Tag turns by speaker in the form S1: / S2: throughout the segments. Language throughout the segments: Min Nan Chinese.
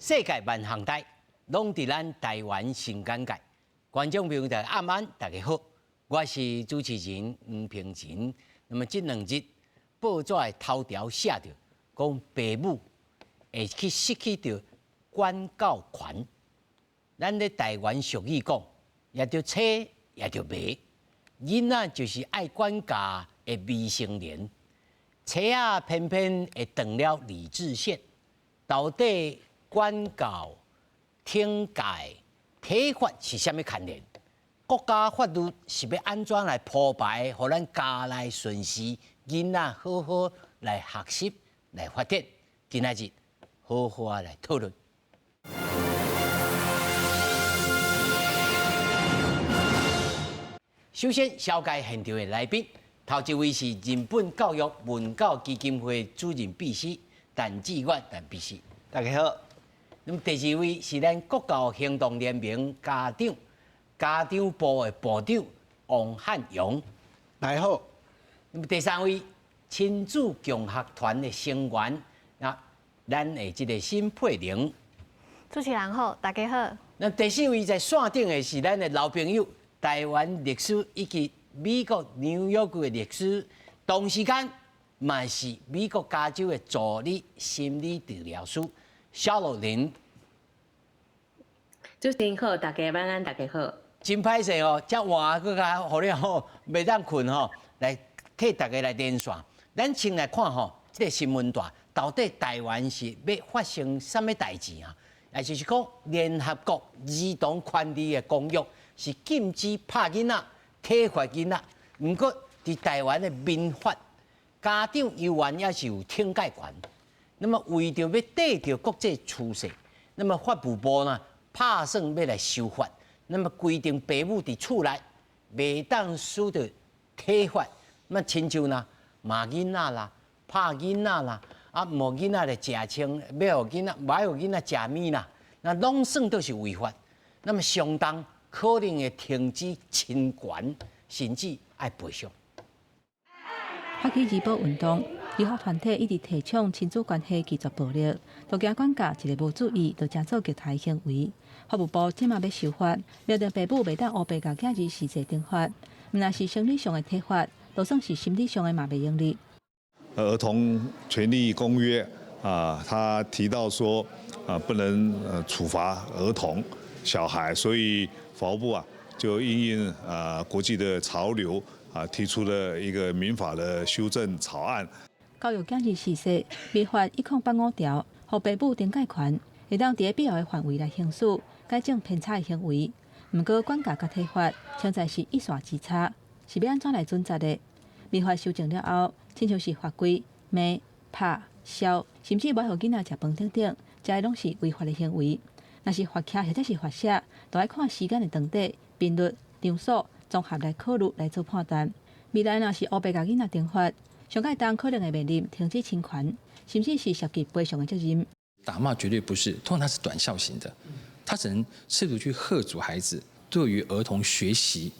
S1: 世界萬項代，攏佇咱台灣新簡介。觀眾朋友大家暗安，大家好，我是主持人黃平仁。那麼這兩日報紙的頭條寫著，講爸母會去失去著管教權。咱咧台灣俗語講，也著車，也著罵。囡仔就是愛管教的未成年，車仔偏偏會斷了理智線。到底管教、懲戒、體罰是啥物牽連？國家法律是欲按怎來鋪排，予咱家內順序，囡仔好好來學習、來發展。今仔日好好仔來討論。首先，紹介現場的來賓，頭一位是人本教育文教基金會主任秘書陳志遠陳秘書，
S2: 大家好。
S1: 那麼第二位是咱國教行動聯盟家長家長部的部長王漢陽，
S2: 大家好。
S1: 那麼第三位親子共學團的成員啊，咱的這个辛佩玲，
S3: 主持人好，大家好。
S1: 那第四位在線頂的是咱的老朋友，台灣律師以及美國紐約的律師，同時間嘛是美國加州的助理心理治療師蕭若琳。
S4: 主持人好，大家晚安，大家好。
S1: 真歹勢哦，這換閣較予你吼袂當睏吼，來替大家來連線。咱先來看吼，這个新聞段到底台灣是欲發生啥物代誌啊？也就是講，聯合國兒童權利的公約是禁止拍囡仔、體罰囡仔。毋過，佇台灣的民法，家長猶原猶是有懲戒權。那麼為著欲綴著國際趨勢，那麼法務部呢，拍算欲來修法，那麼規定爸母佇厝內袂當使著體罰，那親像呢罵囡仔啦、拍囡仔啦，啊，毋予囡仔來食穿，欲予囡仔，無愛予囡仔食物啦，那攏算都是違法。那麼相當可能會停止親權，甚至愛賠償。
S5: 發起兒保運動，兒福團體一直提倡親子關係拒絕暴力，都驚管教一个無注意，就成做虐待行為。法務部這馬欲修法，明定爸母袂當烏白共囝兒施懲罰，毋但是生理上的體罰，就算是心理上的嘛袂用得。
S6: 兒童權利公約啊，他提到說啊，不能處罰兒童小孩，所以法務部啊就因應啊國際的潮流啊，提出了一個民法的修正草案。
S5: 教育囝兒時勢，民法1085條，予爸母懲戒權，會當佇必要的範圍來行使，改正偏差的行為。毋過管教佮體罰，實在是一線之差，是欲按怎來準則的？民法修正了後，親像是罰跪、罵、拍、削，甚至無愛予囡仔食飯等等，這些攏是違法的行為。若是罰徛或者是罰寫，都愛看時間的長短、頻率、場所，綜合來考慮來做判斷。未來若是烏白共囡仔懲罰，上蓋當可能會面臨停止親權，甚至是涉及賠償的責任。
S7: 打罵絕對不是，通常它是短效型的，他只能試圖去嚇阻孩子。對於兒童學習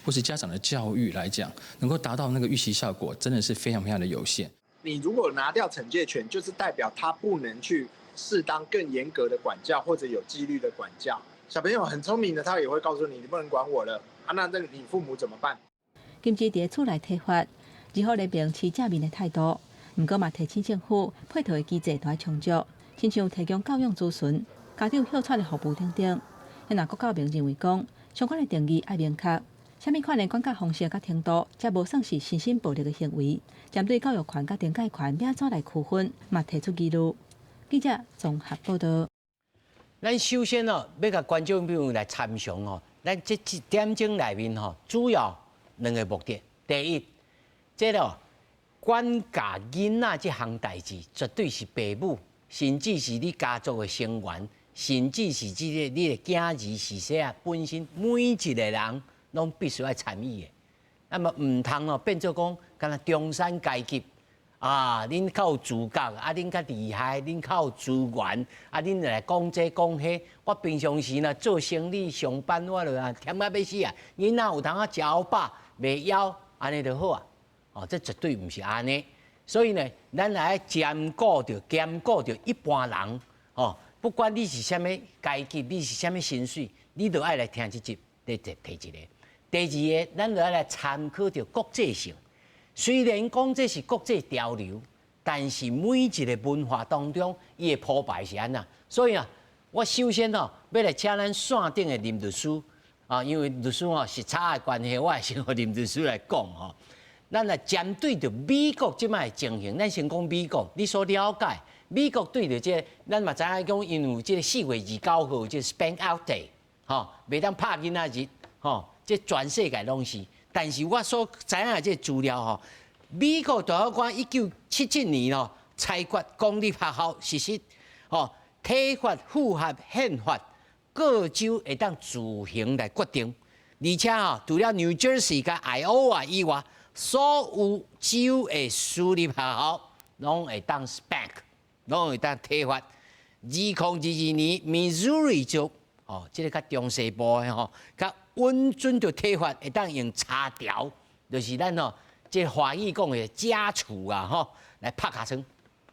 S7: 或是家長的教育來講，能夠達到那個預期效果，真的是非常非常的有限。
S8: 你如果拿掉懲戒權，就是代表他不能去適當更嚴格的管教或者有紀律的管教。小朋友很聰明的，他也會告訴你，你不能管我了啊！那這個你父母怎麼辦？
S5: 禁止佇厝內體罰，兒福聯盟持正面的態度，毋過嘛提醒政府配套的機制都愛充足，親像提供教養諮詢、家長歇喘的服務等等。若國教盟認為講，相關的定義愛明確，啥物款的管教方式佮程度，才無算是身心暴力的行為。針對教育權佮懲戒權欲按怎來區分，嘛提出疑慮。記者綜合報道。
S1: 咱首先哦，欲共觀眾朋友來參詳哦，咱這一點鐘內面吼，主要兩个目的。第一，這个管教囡仔這項代誌，絕對是爸母，甚至是你家族的成員，甚至是這個你的囝兒是啥啊，本身每一个人攏必須愛參與的。那麼毋通哦，變做講，敢若中產階級啊，恁較有資格，啊，恁較厲害，恁較有資源，啊，恁來講這講彼。我平常時呢做生理上班，我就啊忝甲欲死啊。囡仔有通啊食予飽，袂枵，按呢就好啊。哦，這絕對毋是按呢。所以呢，咱來兼顧著兼顧著一般人，哦，不管你是啥物階級，你是啥物薪水，你都愛來聽這集，這提一個。第二个，咱就愛來參考著國際性。雖然講這是國際潮流，但是每一个文化當中，伊的鋪排是按怎。所以啊，我首先哦，欲來請咱線頂的林律師啊，因為律師哦時差的關係，我會先予林律師來講吼。咱來針對著美國這擺的情形，咱先講美國，你所了解美國對著這个，咱嘛知影講，因有這个4月29號這个 Spank Out Day，吼，袂當拍囡仔日，吼，這全世界攏是。但是我所知影的這个資料吼，美國大法官1977年咯裁決公立學校實施吼體罰符合憲法，各州會當自行來決定。而且吼，除了 New Jersey 佮 Iowa 以外，所有州的私立學校攏會當 spank，攏會當體罰。2022年，Missouri 州哦，這个較中西部的吼，較允准著體罰會當用柴條，就是咱吼這華語講的家錘啊吼，來拍尻川。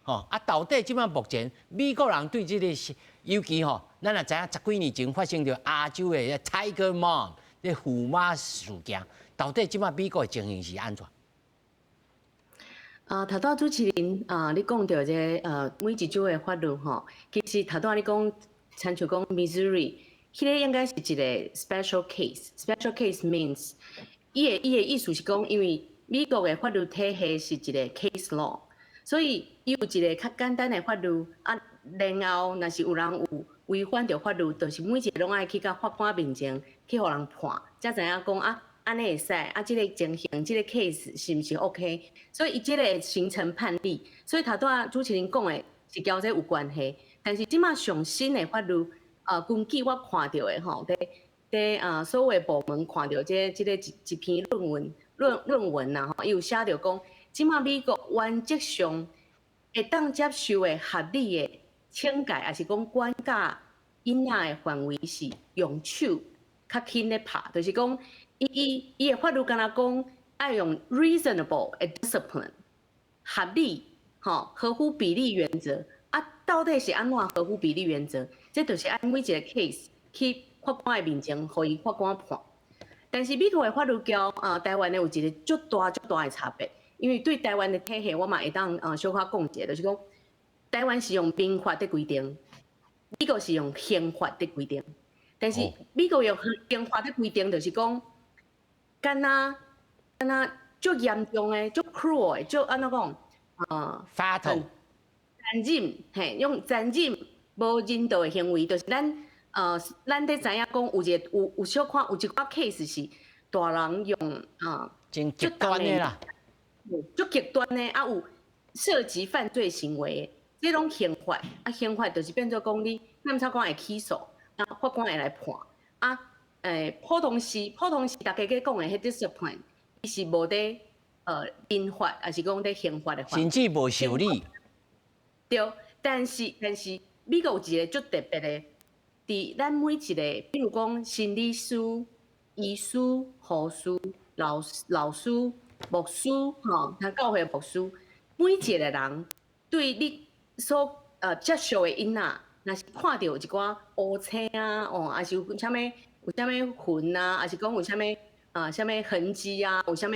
S1: 吼啊，到底這擺目前美國人對這个尤其吼，咱也知影十幾年前發生著亞洲的 Tiger Mom 這虎媽事件，到底這擺美國的情形是按怎？
S4: 啊，頭拄主持人啊，你講著這个每一州的法律吼，其實頭拄你講，親像講 Missouri，彼个應該是一個 special case。special case means，伊的意思是講，因為美國的法律體系是一個 case law，所以伊有一個較簡單的法律啊，然後若是有人有違反著法律，就是每一個攏愛去到法官面前去予人判，才知影講啊，按呢會使啊，這个情形，這个 case 是毋是 OK？所以伊這个形成判例，所以頭拄仔主持人講的是佮這有關係。但是這馬上新的法律，根據我看著的吼，佇啊所有部門看著這个一篇論文啦吼，伊有寫著講，這馬美國原則上會當接受的合理的懲戒，抑是講管教囡仔的範圍是用手較輕咧拍，就是講伊的法律敢若講愛用 reasonable 的 discipline，合理吼，合乎比例原則。啊，到底是按怎合乎比例原則？這就是按每一個 case 去法官的面前，予伊法官判。但是美國的法律佮啊，台灣的有一个足大足大的差別，因為對台灣的體系，我嘛會當啊小可講一下，就是講台灣是用民法的規定，美國是用刑法的規定。但是美國用刑法的規定，就是講，敢若敢若足嚴重的、足 cruel 的、足按怎講啊？
S1: Fatal。
S4: 殘忍，嘿，用殘忍無人道的行為，就是咱佇知影講有一个有小可有一寡 case 是大人用啊，
S1: 真極端的啦，
S4: 足極端的啊，有涉及犯罪行為的，這攏刑法啊，刑法就是變做講你檢察官會起訴，啊，法官會來判啊，普通時大家咧講的彼 discipline，伊是無佇民法，抑是講佇刑法的範圍，
S1: 甚至無受理。
S4: 對，但是美國有一个足特別的，佇咱每一个，比如講心理師、醫師、護士、老師、牧師，吼，他教會牧師，每一个人對你所接觸的囡仔，若是看著有一寡烏青啊，哦，抑是有啥物有啥物痕啊，抑是講有啥物啊啥物痕跡啊，有啥物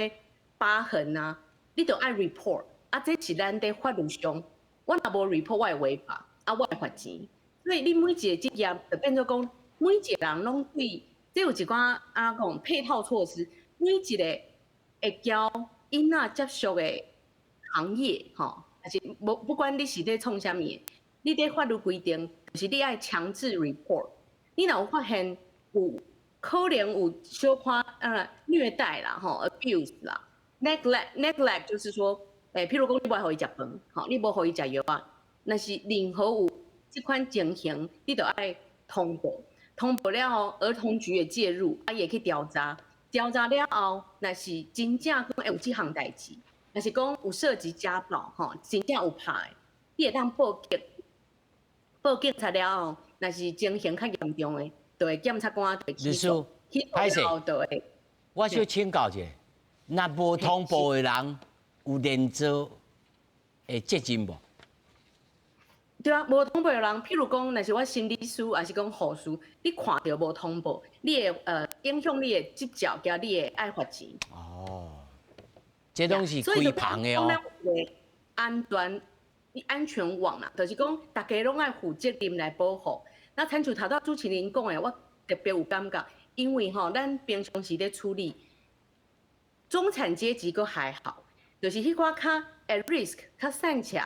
S4: 疤痕啊，你都愛 report，啊，這是咱佇法律上。我若無 report，我會違法，啊，我會罰錢。所以你每一个職業就變做講，每一个人攏對，這有一寡啊講配套措施，每一个會佮囡仔接觸的行業，吼，抑是無不管你是咧創啥物的，你佇法律規定，就是你愛強制 report。你若有發現有可能有小可虐待啦，吼，abuse 啦，neglect 就是說，譬如講你無予伊食飯，吼，你無予伊食藥啊，若是任何有這款情形，你就愛通報，通報了後，兒童局會介入，啊，伊會去調查，調查了後，若是真正講會有這項代誌，若是講有涉及家暴，吼，真正有拍的，你會當報警，報警察了後，若是情形較嚴重的，就會檢察官就會起訴，起訴了後就會。
S1: 我想請教一下，若無通報的人有連坐的責任無？
S4: 對啊，無通報的人，譬如講，若是我心理師，抑是講護士，你看著無通報，你會影響你的執照，佮你會愛罰錢。
S1: 哦，這攏是開棚的哦。
S4: 安全安全網啦，就是講逐家攏愛負責任來保護。那親像頭拄主持人講的，我特別有感覺，因為吼，咱平常時咧處理中產階級閣還好，就是彼寡較 at risk、較散赤的、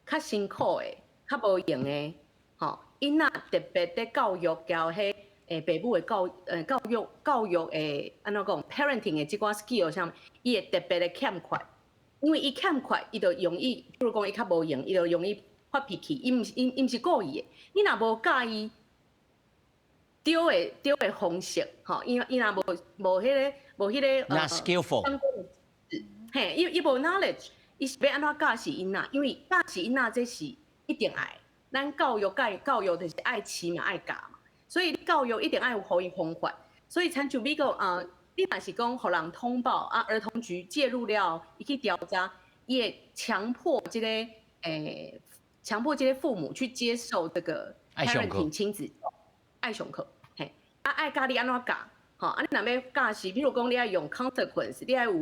S4: 較辛苦的、較無閒的，吼，𪜶若特別佇教育佮彼爸母的教育的按怎講 parenting 的這寡 skill 上，伊會特別的欠缺，因為伊欠缺，伊就容易，比如講伊較無閒，伊就容易發脾氣，伊毋是故意的。你若無教伊對的方式，吼，伊若無彼個
S1: Not skillful。
S4: 嘿，伊無 knowledge，伊是欲按怎教死囡仔？因為教死囡仔這是一定愛，咱教育教教育就是愛飼嘛愛教嘛，所以教育一定愛有予伊方法。所以親像美國啊，你若是講予人通報啊，兒童局介入了，伊去調查，伊會強迫這個父母去接受這個 parenting 親子愛上課，嘿，啊愛教你按怎教，吼，啊你若欲教是，比如講你愛用 consequence，你愛有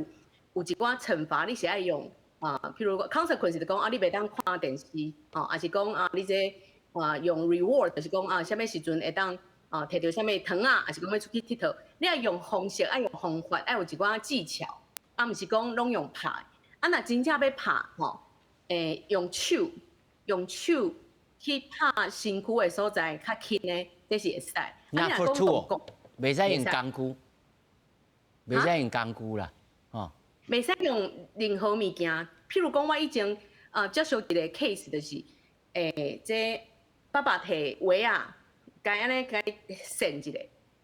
S4: 一寡懲罰，你是愛用啊，譬如講 consequence 就講啊，你袂當看電視，吼，抑是講啊，你這啊用 reward，就是講啊，啥物時陣會當啊提著啥物糖仔，抑是講欲出去𨑨迌，你愛用方式，愛用方法，愛有一寡技巧，啊，毋是講攏用拍，啊，若真正欲拍吼，用手去拍身軀的所在較輕的，這是會使。
S1: Not for tool，袂使用工具，袂使用工具啦，吼。
S4: 袂使用任何物件，譬如講，我以前接受一個 case，就是，這爸爸提鞋仔，共按呢共扇一下，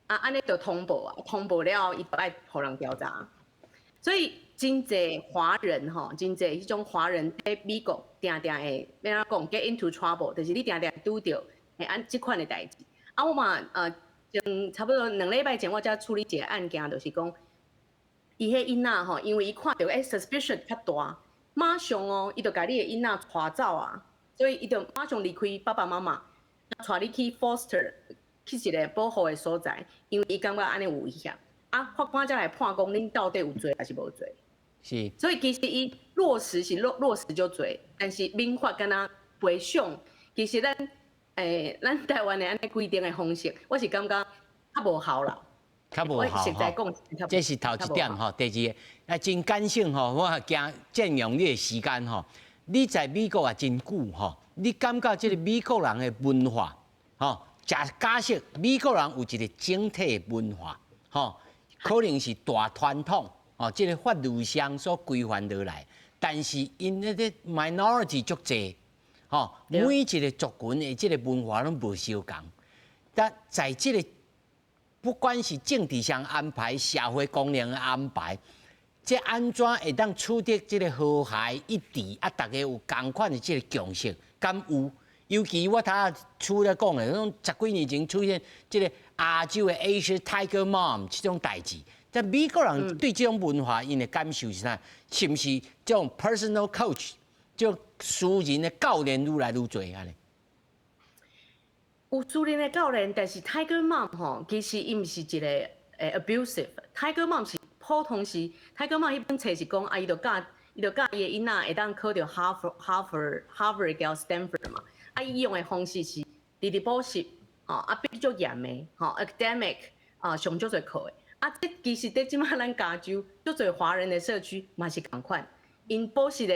S4: 啊，按呢就通報啊，通報了後，伊就愛予人調查。所以真濟華人吼，真濟彼種華人佇美國定定會欲按怎講，get into trouble，就是你定定拄著會按這款的代誌。啊，我嘛前差不多2禮拜前，我才處理一個案件，就是講，伊彼囡仔吼，因為伊看著suspicion 較大，馬上哦，伊就共你的囡仔帶走啊，所以伊就馬上離開爸爸媽媽，帶你去 foster 去一個保護的所在，因為伊感覺按呢有危險。啊，法官才來判講恁到底有罪抑是無罪。所以其實伊落實是落實足濟，但是民法敢若賠償，其實咱台灣的按呢規定的方式，我是感覺較無效啦。
S1: 較無效吼，這是頭一點吼。第二個，啊，真感性吼，我也驚佔用你的時間吼。你在美國也真久吼，你感覺這個美國人的文化吼，假設美國人有一個整體的文化吼，可能是大傳統哦，這個法律上所規範落來，但是𪜶那個 minority 足濟吼，每一個族群的這個文化攏無相仝，但在這個不管是政治上安排、社會功能的安排，這按怎會當取得這個和諧一致啊？大家有仝款的這個共識，敢有？尤其我頭拄咧講的，種十幾年前出現這個亞洲的 Asian Tiger Mom 這種代誌，但美國人對這種文化，𪜶的感受是啥？是毋是這種 personal coach，這種私人的教練愈來愈濟按呢？
S4: 有私人的教練，但是 Tiger Mom 吼，其實伊毋是一個abusive。Tiger Mom 是普通是 Tiger Mom 彼本冊是講啊，伊就教伊的囡仔會當考著哈佛佮 Stanford 嘛。啊，伊用的方式是直直補習，吼啊，逼足嚴的，吼 academic 啊，上足濟課的。啊，這其實佇這馬咱加州足濟華人的社區嘛是仝款，𪜶補習的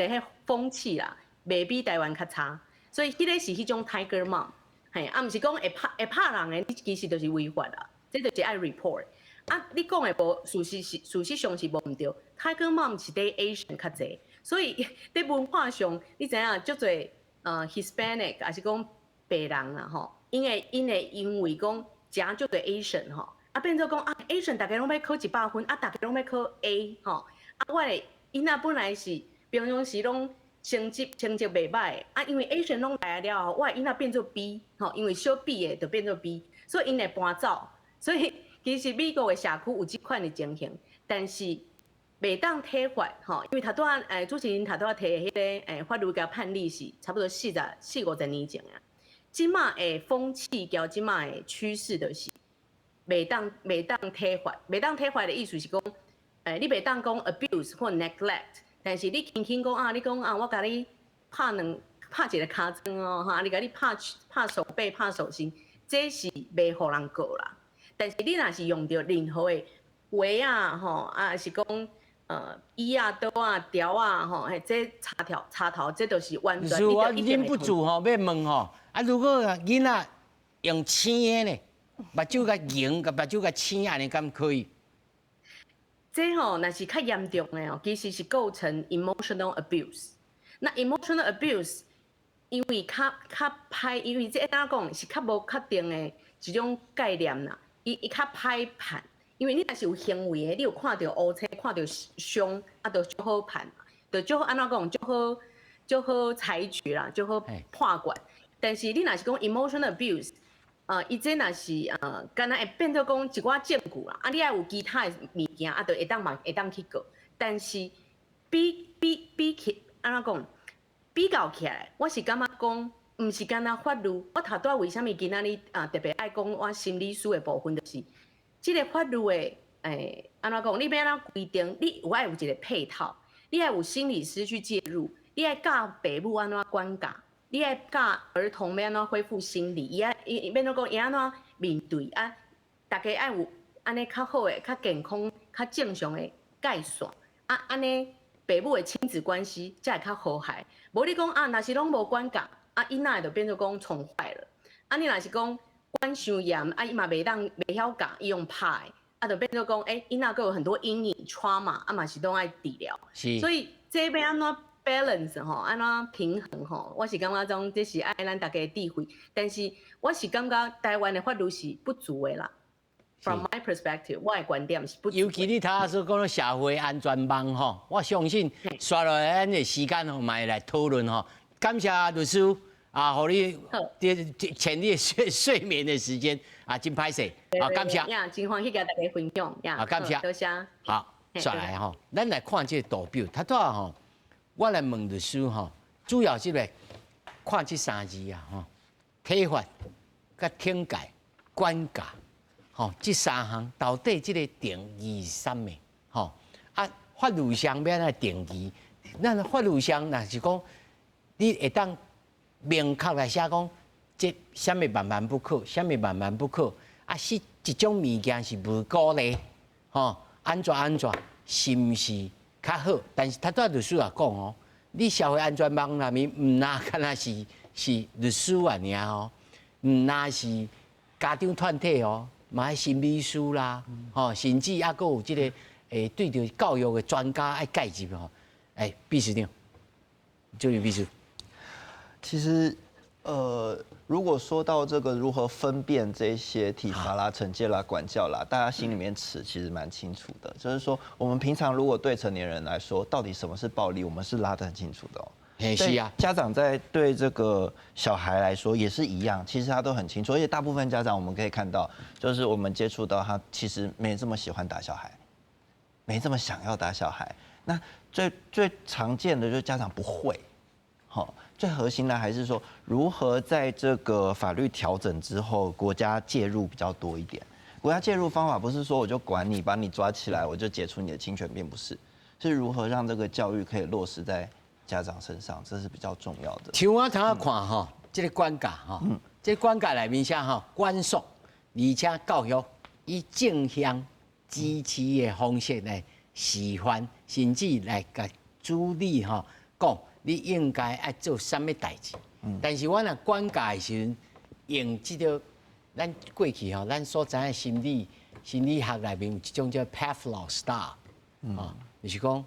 S4: 彼風氣啦，袂比台灣較差。所以彼個是彼種 Tiger Mom。嘿，啊，毋是講會拍人的，你其實就是違法啦，這就是愛 report。啊，你講的無事實是事實上是無毋對，Tiger Mom 是佇 Asian 較濟，所以佇文化上，你知影足濟Hispanic 抑是講白人啦吼，𪜶會因為講食足濟 Asian 吼，啊變做講啊 Asian 逐家攏欲考100分，啊逐家攏欲考 A 吼，啊我的囡仔本來是平常時攏成績袂䆀，啊因為 Asian 攏來了後，我的囡仔變做 B 吼，因為小比的就變做 B，所以𪜶會搬走，所以其實美國的社區有這款的情形，但是袂當體罰吼，因為頭拄仔主持人頭拄仔提的彼个法律佮判例是差不多四十四五十年前啊。這馬的風氣佮這馬的趨勢就是袂當體罰，袂當體罰的意思是講，你袂當講 abuse 或 neglect，但是你輕輕講啊，你講啊，我共你拍兩拍一个尻川哦，哈，你共你拍拍手臂、拍手心，這是袂予人告啦。但是你若是用著任何的話啊，吼，啊是講椅仔、桌仔、條仔，吼，嘿，這插頭插頭，這都是完全。
S1: 是我忍不住吼，欲問吼，啊，如果囡仔用醒的呢，目睭共凝，共目睭共醒，按呢敢可以？
S4: 這吼，若是較嚴重的哦，其實是構成 emotional abuse。那 emotional abuse，因為較較歹，因為這按怎講是較無確定的一種概念啦，伊伊較歹判。因為你若是有行為的，你有看著烏青，看著傷，啊，就足好判，就足好按怎講，足好足好裁決啦，足好判決。但是你若是講 emotional abuse，伊這若是敢若會變做講一寡證據啦，啊，你愛有其他的物件，啊，就會當嘛會當去告。但是比起按怎講，比較起來，我是感覺講，毋是干焦法律。我頭拄仔為啥物今仔日啊特別愛講我心理師的部分，就是這个法律的，按怎講？你欲按怎規定？你有愛有一個配套，你愛有心理師去介入，你愛教爸母按怎管教，你愛教兒童欲按怎恢復心理，伊愛伊欲按怎講？伊按怎面對啊？大家愛有按呢較好的、較健康、較正常的界線啊，按呢爸母的親子關係才會較和諧。無你講啊，若是攏無管教，啊，囡仔就變做講寵壞了。啊，你若是講管傷嚴，啊，伊嘛袂當袂曉教，伊用拍的，啊，就變做講，欸，囡仔閣有很多陰影 trauma，啊嘛是攏愛治療。所以這欲按怎 balance 吼，按怎平衡吼，我是感覺講這是愛咱大家的智慧。但是我是感覺台灣的法律是不足的啦。From my perspective，我的觀點是不足。
S1: 尤其你頭仔所講的社會安全網吼，我相信紲落來咱的時間吼，嘛會來討論吼。感謝律師啊，予你這淺你睡眠的時間啊，真歹勢啊，感謝。
S4: 呀，真歡喜共大家分享。
S1: 啊，感謝。
S4: 多謝。
S1: 好，紲來吼，咱來看這個圖表，頭拄仔吼，我來問律師吼，主要是來看這三字啊，吼，體罰、佮懲戒、管教，吼，這三項到底這個定義是啥物？吼，啊，法律上欲按怎定義？咱法律上若是講，你會當明確來寫講，這啥物萬萬不可，啥物萬萬不可，啊，是這種物件是無鼓勵，吼，按怎按怎，是毋是較好？但是頭拄仔律師也講哦，你社會安全網內面毋若干焦是律師啊爾哦，毋若是家長團體哦，嘛愛心理師啦，吼，甚至猶閣有這个對著教育的專家愛介入吼。欸，秘書長，這位秘書。
S2: 其實，如果說到這個如何分辨這些體罰啦、懲戒啦、管教啦，大家心裡面尺其實蠻清楚的。就是說，我們平常如果對成年人來說，到底什麼是暴力，我們是拉得很清楚的哦。
S1: 是啊，
S2: 家長在對這個小孩來說也是一樣，其實他都很清楚。而且大部分家長我們可以看到，就是我們接觸到他其實沒這麼喜歡打小孩，沒這麼想要打小孩。那最最常見的就是家長不會，好，最核心的還是說如何在這個法律調整之後，國家介入比較多一點。國家介入方法不是說我就管你，把你抓起來，我就解除你的親權，並不是，是如何讓這個教育可以落實在家長身上，這是比較重要的。
S1: 像我頭仔看吼，這个管教吼，這个管教內面寫吼，管束，而且教育以正向支持的方式來示範，甚至來共子女吼講，你應該愛做啥物代誌。但是我若管教的時陣，用這个咱過去吼，咱所知影心理學內面有一種叫 Pavlov style，哦，就是講，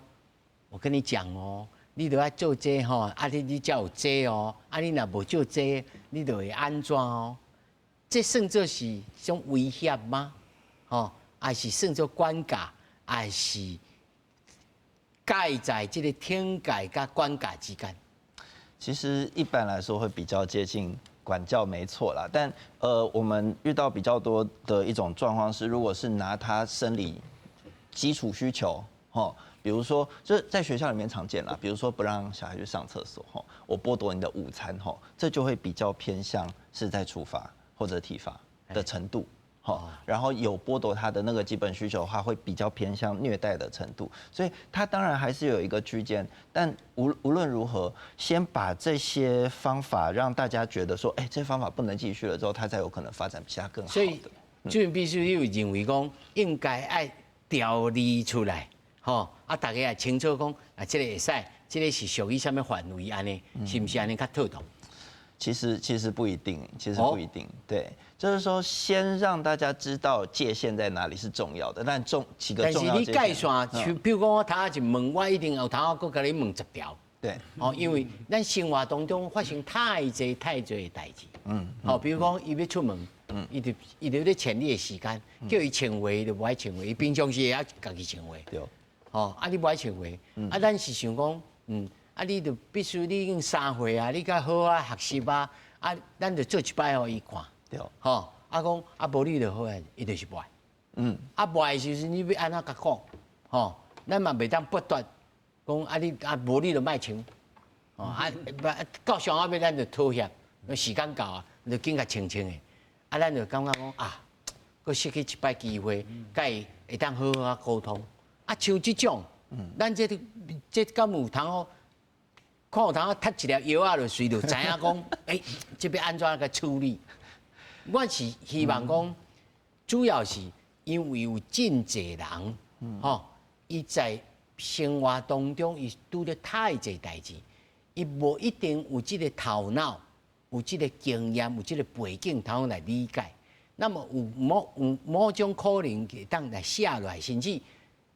S1: 我跟你講哦，你著愛做這吼，啊你才有這哦，啊你若無做這，你就會按怎哦？這算做是一種威脅嗎？吼，還是算做管教，還是介在這個懲戒佮管教之間？
S2: 其實一般來說會比較接近管教，沒錯啦。但我們遇到比較多的一種狀況是，如果是拿他生理基礎需求，吼，比如說，這在學校裡面常見啦，比如說不讓小孩去上廁所，吼，我剝奪你的午餐，吼，這就會比較偏向是在處罰或者體罰的程度。好，然後有剝奪他的那個基本需求的話，會比較偏向虐待的程度，所以他當然還是有一個區間，但無論如何，先把這些方法讓大家覺得說，哎，這方法不能繼續了之後，他才有可能發展其他更好的。
S1: 所以，主任秘書你有認為講應該愛條例出來，吼，啊，大家也清楚講，啊，這個會使，這個是屬於啥物範圍按呢？是毋是按呢較妥當？
S2: 其實不一定，其實不一定，對，就是說先讓大家知道界限在哪裡是重要的，但重幾個重要。
S1: 但是你界線，就比如講我頭仔一問，我一定後頭閣共你問10條。哦，因為咱生活當中發生太濟太濟的代誌。哦，比如講伊欲出門，伊就咧欠你的時間，叫伊穿鞋就無愛穿鞋，伊平常時會曉家己穿鞋。哦，啊你無愛穿鞋，啊咱是想講，啊！你就必須你已經3歲啊，你較好啊學習啊，啊，咱就做一擺予伊看，吼，啊講啊無你就好啊，伊就是無愛，啊無愛時陣你欲按怎共講，吼，咱嘛袂當剝奪，講啊你啊無你就莫穿，吼啊到上後尾咱就妥協，時間到啊，就緊共清清的，啊咱就感覺講啊，閣失去一擺機會，共伊會當好好啊溝通，啊像這種，咱這這敢有通好？看有通踢一粒藥仔落隨就知影講，欸，這欲按怎共處理？我是希望講，主要是因為有真濟人，吼，伊在生活當中伊拄著太濟代誌，伊無一定有這個頭腦，有這個經驗，有這個背景，通來理解。那麼有某種可能會當來寫落來，甚至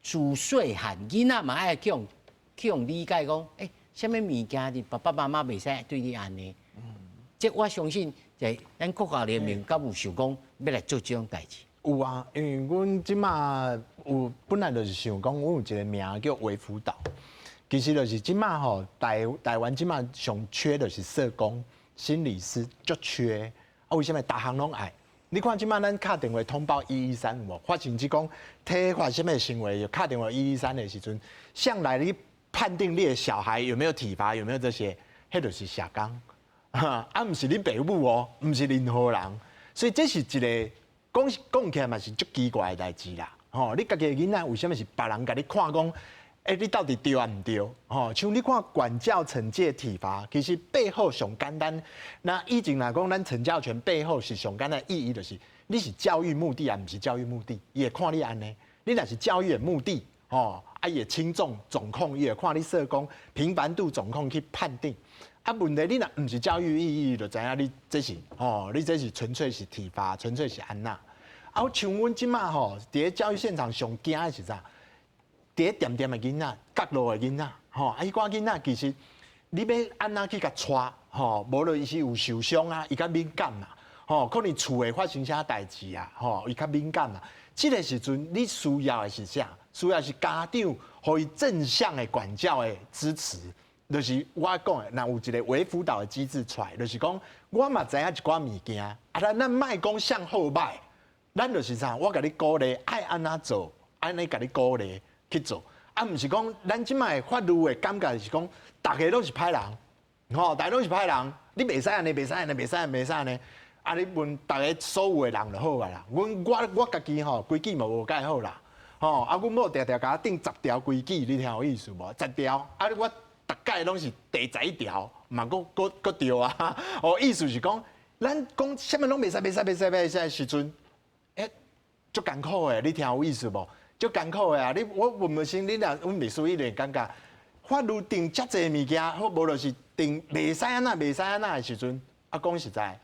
S1: 自細漢囡仔嘛愛去予理解講，欸，啥物物件你爸爸媽媽袂使對你按呢？這我相信在咱國教聯盟敢有想講欲來做這種代誌？
S8: 有啊，因為阮這馬有本來就是想講，阮有一個名叫微輔導，其實就是這馬吼台灣這馬上缺的是社工、心理師，足缺。啊，為啥物逐項攏愛？你看這馬咱敲電話通報113有無？發生這講體罰啥物行為，就敲電話一一三的時陣，向來你判定你的小孩有沒有體罰，有沒有這些，彼就是社工，啊，毋是你爸母哦，毋是任何人，所以這是一個講講起來嘛是足奇怪的代誌啦。吼，你家己的囡仔為啥物是別人共你看講，欸，你到底對抑毋對？吼，像你看管教、懲戒、體罰，其實背後上簡單。那以前來講，咱懲教權背後是上簡單的意義，就是你是教育目的抑毋是教育目的，伊會看你按呢。你若是教育的目的，吼，啊，伊會輕重總控，伊會看你社工頻繁度總控去判定。啊，問題你若毋是教育意義，就知影你這是吼，你這是純粹是體罰，純粹是按怎。啊，像阮這馬吼，佇咧教育現場上驚的是啥？佇咧恬恬的囡仔，角落的囡仔，吼，啊，彼寡囡仔其實你欲按怎去共帶，吼，無論伊是有受傷啊，伊較敏感啦，吼，可能厝會發生啥代誌啊，吼，伊較敏感啦。這個時陣你需要的是啥？需要是家長予伊正向的管教的支持，就是我講的，若有一個微輔導的機制出來，就是講我嘛知影一寡物件，啊，咱莫講向後擺，咱就是啥？我共你鼓勵愛按怎做，按呢共你鼓勵去做，啊，毋是講咱這擺法律的感覺是講，逐个攏是歹人，吼，逐个攏是歹人，你袂使按呢，袂使按呢，袂使按，袂使按呢。啊！你問逐个所有的人就好啊啦。阮我家己吼規矩嘛無蓋好啦，吼啊！阮某定定共我定10條規矩，你聽有意思無？十條啊！我逐擺攏是第11條，嘛閣閣閣對啊！哦，意思是講，咱講啥物攏袂使、袂使、袂使、袂使的時陣，欸，足艱苦的，你聽有意思無？足艱苦的啊！你我問無先，你若阮律師一定感覺法律定遮濟物件，或無就是定袂使按怎、袂使按怎的時陣，啊，講實在，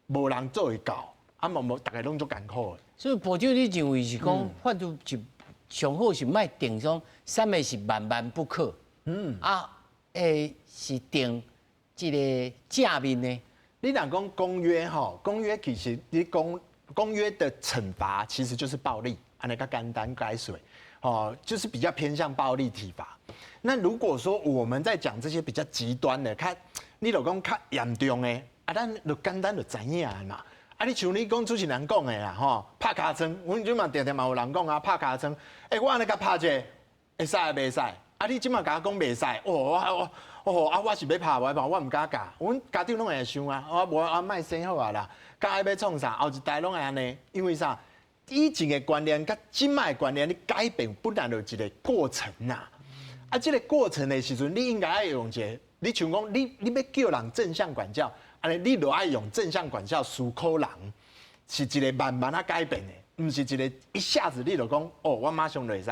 S8: 無人做會到，啊，無無，逐个攏足艱苦的。
S1: 所以部長，你認為是講法律就上好是莫定講啥物是萬萬不可？啊，欸，是定這個正面的。
S8: 你若講公約吼，公約其實你講公約的懲罰其實就是暴力，按呢較簡單解釋，哦，就是比較偏向暴力體罰。那如果說我們在講這些比較極端的，較你就講較嚴重的，啊，咱就簡單就知影嘛。啊，你像你講主持人講的啦，吼，拍尻川，阮這嘛定定嘛有人講啊，拍尻川，欸，我按呢共拍者，會使袂使？啊，你這馬共我講袂使，哦，我哦啊，我是欲拍，無愛拍，我毋敢教。阮家長攏會想啊，我無啊，莫生好啊啦，教伊欲創啥，後一代攏會按呢，因為啥？以前的觀念佮這馬的觀念，你改變本來就一個過程啊。啊，這個過程的時陣，你應該愛用一個，你像講，你欲叫人正向管教，按呢你就愛用正向管教思考人，是一個慢慢仔改變的，毋是一個一下子你就講，哦，我馬上就會使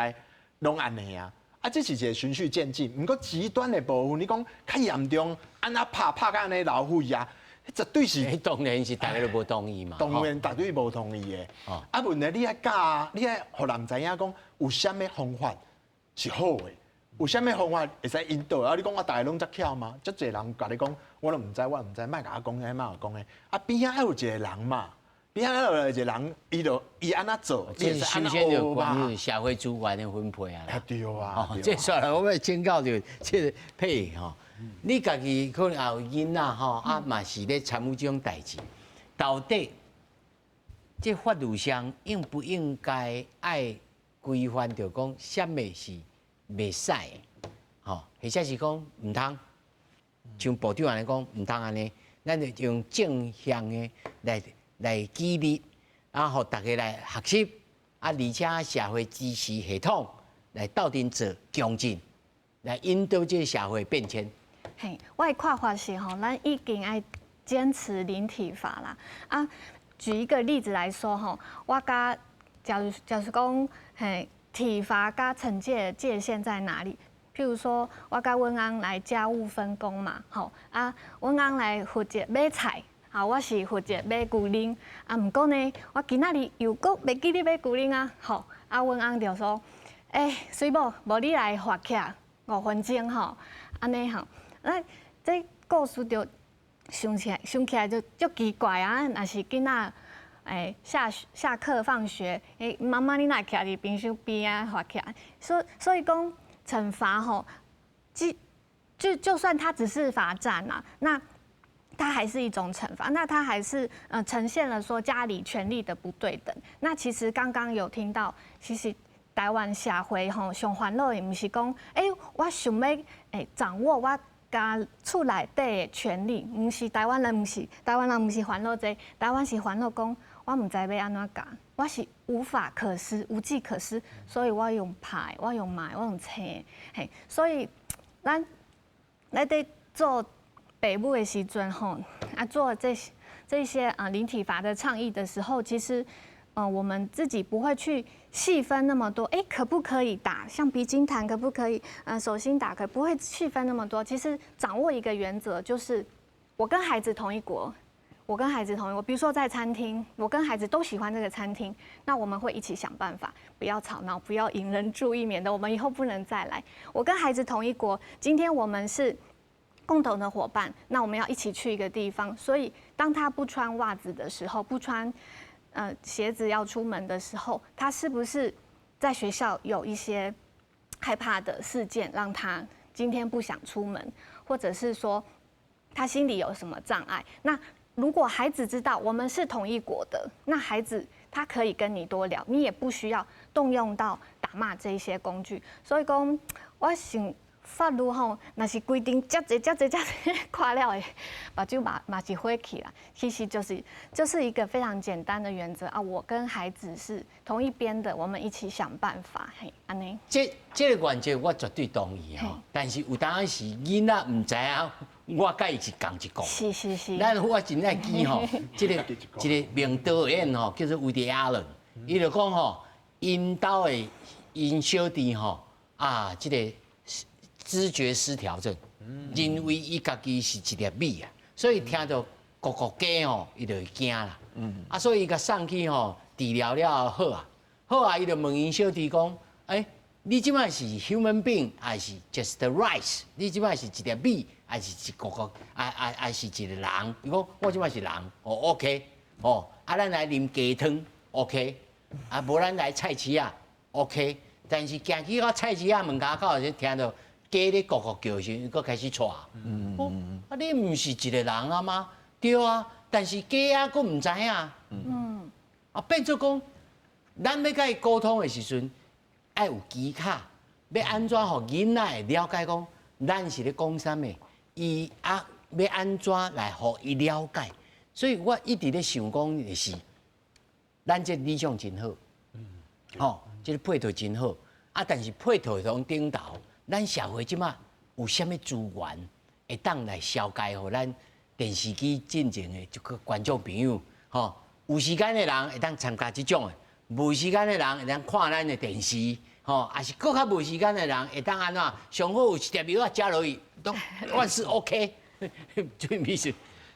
S8: 攏按呢啊。啊，這是一個循序漸進。毋過極端的部分，你講較嚴重，按怎拍拍甲按呢流血啊，絕對是。
S1: 當然是大家都無同意嘛。
S8: 當然絕對無同意的。啊，問題你愛教啊，你愛予人知影講有啥物方法是好的，有啥物方法會使引導啊？你講我逐个攏遮巧嗎？足濟人共你講，我攏毋知，我毋知，莫共我講彼，莫共我講彼。啊，邊仔愛有一個人嘛，邊仔愛有一個人，伊就伊按怎做，
S1: 這首先就關於社會資源的分配啊。
S8: 對啊。
S1: 這煞來我欲請教著這個佩吼，你家己可能也有囡仔吼，啊嘛是咧參與這種代誌，到底這法律上應不應該愛規範著講，啥物是袂使的，吼，或者是講毋通，像部長按呢講，毋通按呢，咱就用正向的來激勵，啊，予大家來學習，啊，而且社會支持系統來鬥陣做強進，來引導這個社會變遷。
S3: 嘿，我的看法是吼，咱一定愛堅持零體罰啦。啊，舉一個例子來說吼，我佮假如講，嘿，體罰佮懲戒的界限在哪裡？譬如說，我佮阮翁來家務分工嘛，吼啊，阮翁來負責買菜，啊，我是負責買牛奶。啊，毋過呢，我今仔日又閣袂記得買牛奶啊，吼，啊，阮翁就說，欸，水某，無你來罰起來5分鐘吼，按呢吼，那這故事就想起來就足奇怪啊！若是囡仔下課放學，欸，媽媽你哪會徛佇冰箱邊仔罰起來？所以講懲罰吼，就算他只是罰站啦，那他還是一種懲罰，那他還是呈現了說家裡權力的不對等。那其實剛剛有聽到，其實台灣社會吼上煩惱的毋是講，欸，我想欲掌握我家厝內底的權力，毋是台灣人，毋是台灣人，毋是煩惱這個，台灣是煩惱講，我毋知欲按怎教，我是無法可施，無計可施，所以我用拍，我用罵，我用青，嘿，所以咱咱佇做爸母的時陣吼，啊做這些啊零體罰的倡議的時候，其實，我們自己不會去細分那麼多，欸，可不可以打？橡皮筋彈可不可以？手心打可不會細分那麼多。其實掌握一個原則，就是我跟孩子同一國，我跟孩子同一國。比如說在餐廳，我跟孩子都喜歡這個餐廳，那我們會一起想辦法，不要吵鬧，不要引人注意，免得我們以後不能再來。我跟孩子同一國，今天我們是共同的夥伴，那我們要一起去一個地方。所以當他不穿襪子的時候，不穿鞋子要出門的時候，他是不是在學校有一些害怕的事件，讓他今天不想出門，或者是說他心裡有什麼障礙？那如果孩子知道我們是同一國的，那孩子他可以跟你多聊，你也不需要動用到打罵這些工具。所以講，我想法律吼，若是規定遮濟遮濟遮濟，看了會目睭嘛嘛是火起啦。其實就是一個非常簡單的原則啊，我跟孩子是同一邊的，我們一起想辦法，嘿，按呢。
S1: 這個原則我絕對同意吼，但是有當時囡仔毋知影，我佮伊是仝一國。
S3: 是是是。
S1: 咱我真愛記吼，這個名導演吼，叫做 Woody Allen，伊就講吼，𪜶兜的𪜶小弟吼啊，這個知覺失調症，認為伊家己是一粒米啊，所以聽著咕咕雞吼，伊就會驚啦。啊，所以伊共送去吼治療了後好啊，好啊，伊就問𪜶小弟講，欸，你這擺是 human being 還是 just rice？你這擺是一粒米，還是一咕咕，啊啊，還是一個人？伊講我這擺是人，哦，OK，哦，啊，咱來啉雞湯，OK，啊，無咱來菜市仔，OK，但是行去到菜市仔門跤口時，聽著雞咧咕咕叫時，伊閣開始掣。啊，你毋是一個人啊嗎？對啊，但是雞仔閣毋知影。啊，變做講，咱欲佮伊溝通的時陣，愛有技巧，欲按怎予囡仔會了解講，咱是咧講啥物？伊啊，欲按怎來予伊了解？所以我一直咧想講的是，咱這理想真好，吼，這個配套真好，啊，但是配套當頂頭，咱社會這馬有啥物資源會當來消解，予咱電視機進前的這個觀眾朋友，吼，有時間的人會當參加這種的，無時間的人會當看咱的電視，吼，抑是閣較無時間的人會當按怎？上好有一粒藥仔食落去，都萬事 OK。最ミス。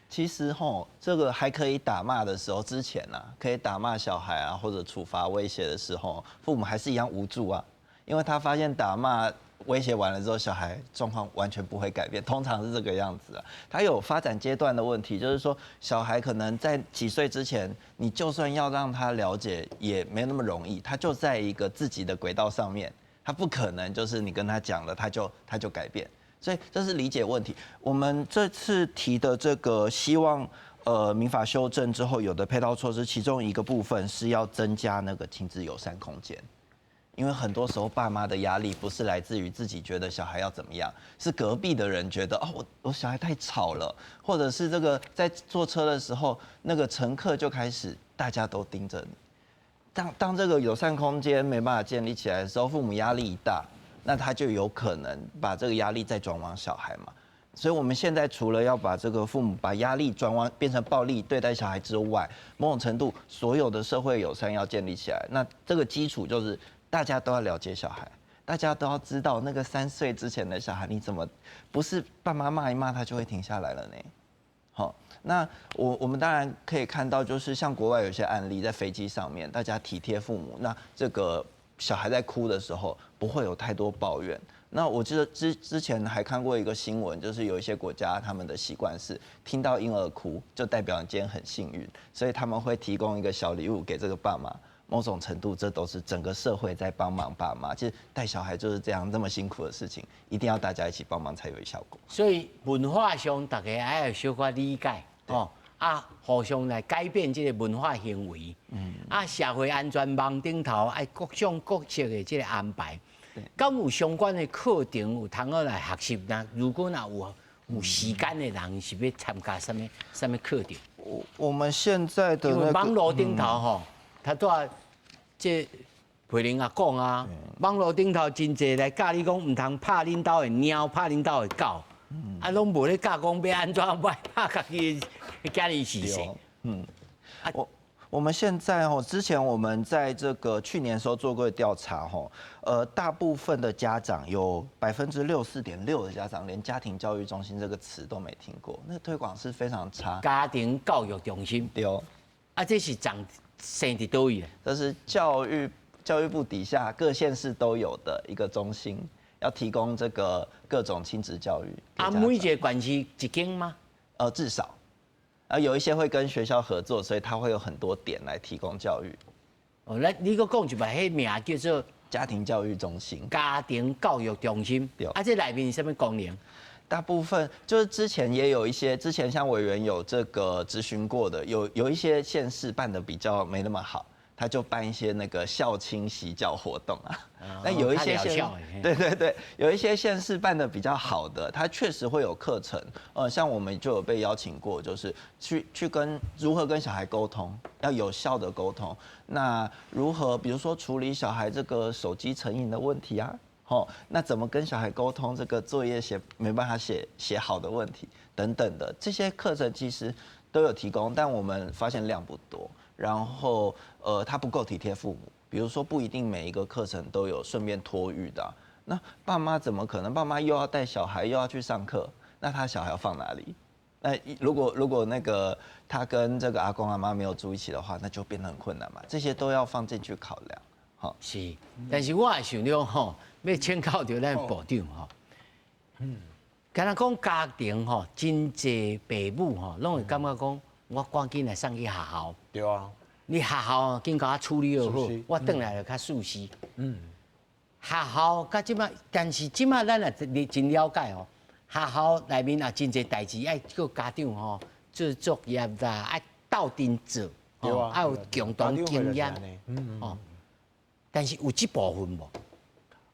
S2: 其實吼，這個還可以打罵的時候，之前啊，可以打罵小孩啊，或者處罰威脅的時候，父母還是一樣無助啊，因為他發現打罵威脅完了之後，小孩狀況完全不會改變，通常是這個樣子啊。他有發展階段的問題，就是說小孩可能在幾歲之前，你就算要讓他了解，也沒那麼容易，他就在一個自己的軌道上面，他不可能就是你跟他講了，他就改變。所以這是理解問題。我們這次提的這個希望，民法修正之後有的配套措施，其中一個部分是要增加那個親子友善空間，因為很多時候爸媽的壓力不是來自於自己覺得小孩要怎麼樣，是隔壁的人覺得哦，我小孩太吵了，或者是這個在坐車的時候，那個乘客就開始大家都盯着你。當這個友善空間沒辦法建立起來的時候，父母壓力一大，那他就有可能把這個壓力再轉往小孩嘛。所以我們現在除了要把這個父母把壓力轉往變成暴力對待小孩之外，某種程度所有的社會友善要建立起來，那這個基礎就是大家都要了解小孩，大家都要知道那個3歲之前的小孩，你怎麼不是爸媽罵一罵他就會停下來了呢？好，那我們當然可以看到，就是像國外有些案例，在飛機上面，大家體貼父母，那這個小孩在哭的時候不會有太多抱怨。那我記得之前還看過一個新聞，就是有一些國家他們的習慣是聽到嬰兒哭就代表你今天很幸運，所以他們會提供一個小禮物給這個爸媽。某種程度，這都是整個社會在幫忙爸媽。其實帶小孩就是這樣這麼辛苦的事情，一定要大家一起幫忙才有效果。
S1: 所以文化上大家愛小可理解哦，啊，互相來改變這個文化行為。啊，社會安全網頂頭愛各種各式的這個安排。敢有相關的課程有通好來學習？那如果若有時間的人，是欲參加啥物啥物課程？
S2: 我們現在的
S1: 因為網路頂頭吼，他拄仔這培玲也講啊，網路頂頭真濟來教你講，毋通拍恁兜的貓，拍恁兜的狗，啊，攏無咧教講欲按怎欲拍家己的囝兒是誰？
S2: 啊，我們現在哦，之前我們在這個去年的時候做過調查吼，大部分的家長有64.6%的家長連家庭教育中心這個詞都沒聽過，那推廣是非常差。
S1: 家庭教育中心。
S2: 對哦。
S1: 啊，這是長生佇佗位的？
S2: 這是教育部底下各縣市都有的一個中心，要提供這個各種親子教育。
S1: 啊，每一個縣市一間嗎？
S2: 至少。啊，有一些會跟學校合作，所以他會有很多點來提供教育。
S1: 哦，來，你閣講一擺，彼名叫做
S2: 家庭教育中心。
S1: 家庭教育中心。
S2: 對。
S1: 啊，這內面是啥物功能？
S2: 大部分就是之前也有一些，之前像委員有這個質詢過的，有一些縣市辦得比較沒那麼好，他就辦一些那個孝親習教活動啊。那有一些縣，對對對，有一些縣市辦得比較好的，他確實會有課程。像我們就有被邀請過，就是去跟如何跟小孩溝通，要有效的溝通。那如何，比如說處理小孩這個手機成癮的問題啊？好，那怎麼跟小孩溝通這個作業寫沒辦法寫好的問題等等的這些課程其實都有提供，但我們發現量不多。然後，他不夠體貼父母，比如說不一定每一個課程都有順便托育的，那爸媽怎麼可能？爸媽又要帶小孩又要去上課，那他小孩要放哪裡？那如果那個他跟這個阿公阿媽沒有住一起的話，那就變得很困難嘛。這些都要放進去考量。好，
S1: 是，但是我也想著吼，欲請教著咱部長吼，敢若講家庭吼，真濟爸母吼，攏會感覺講，我趕緊來送去學校。
S8: 對啊。
S1: 你學校緊共我處理好，我轉來就較舒適。學校佮這馬，但是這馬咱也真了解哦，學校內面也真濟代誌愛叫家長吼做作業啦，愛鬥陣做，愛有共同經驗。哦。但是有這部分無？